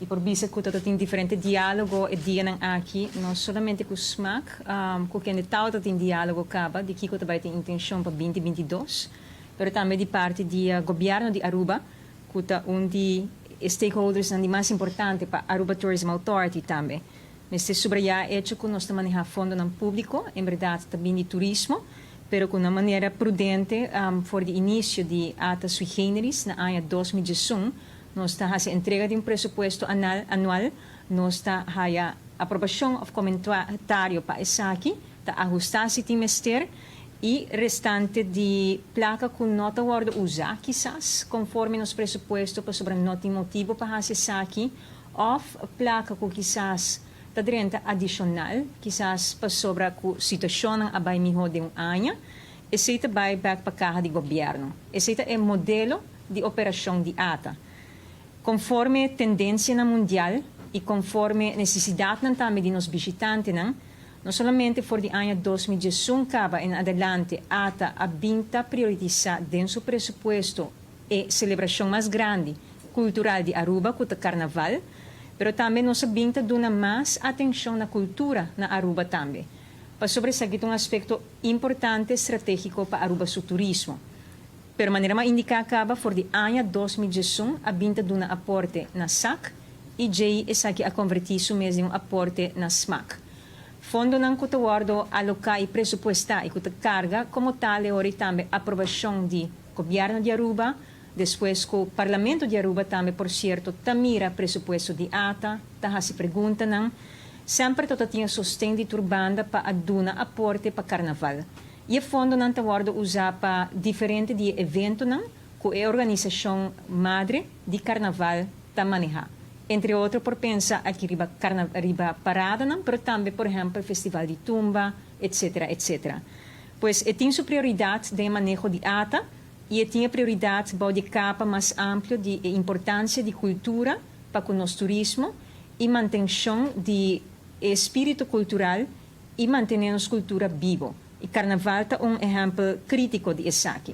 Y por bisa cu tin diferente dialogo e dianan aki, no solamente cu SMAC, cu kende tin dialogo caba, di kico tambe tin intencion pa 2022, pero tambe di parti di gobierno di Aruba, cu ta un di stakeholders di mas importante pa Aruba Tourism Authority tambe. Mester subraya hecho cu nos ta maneha fondo publico, en berdad tambe di turismo, pero cu un manera prudente. For di inicio di ATA sui generis na aña 2011, nos ta haciendo entrega di un presupuesto anual, nos ta haya aprobacion of comentario pa esaki, ta ahusta si tin mester, y restante di placa cu no ta wordo usa, kisas, conforme nos presupuesto, pasobra no tin motibo pa haci esaki, of placa cu kisas ta drenta adicional, kisas pasobra cu situacion a bay miho den un aña, esey ta bay back pa caha di gobierno. Esey ta e modelo di operacion di ATA. Conforme tendencia na mundial y conforme necesidad tambe di nos bishitantenan, no solamente for di aña 2011 caba en adelante, ATA a bin ta priorisa den su presupuesto e celebracion mas grandi cultural di Aruba, cu ta Carnaval, pero tambe nos a bin ta duna mas atencion na cultura na Aruba tambe. Pasobra esaki ta un aspecto importante strategico pa Aruba su turismo. Pero manera m'a indica caba, for di aña 2011 a bin ta duna aporte na SAC y djey esaki a converti su mes den un aporte na SMAC. Fondonan cu ta wordo aloca y presupuesta y cu ta carga como tal e tambe aprobacion di gobierno di Aruba, despues cu Parlamento di Aruba tambe, por cierto, ta mira presupuesto di ATA, ta haci preguntanan, semper tabatin sosten di tur banda pa duna aporte pa Carnaval. Y e fondonan ta wordo usa pa diferente di eventonan cu e organisacion madre di Carnaval ta maneha. Entre otro, por pensa aki riba paradanan, pero tambe, por ehempel, Festival di Tumba, etc., etc. Pues e tin su prioridad den maneho di ATA y tin prioridad bou di capa mas amplio di importancia di cultura pa cu nos turismo y mantencion di spirito cultural y mantene nos cultura bibo. Y Carnaval ta un ehempel critico di esaki.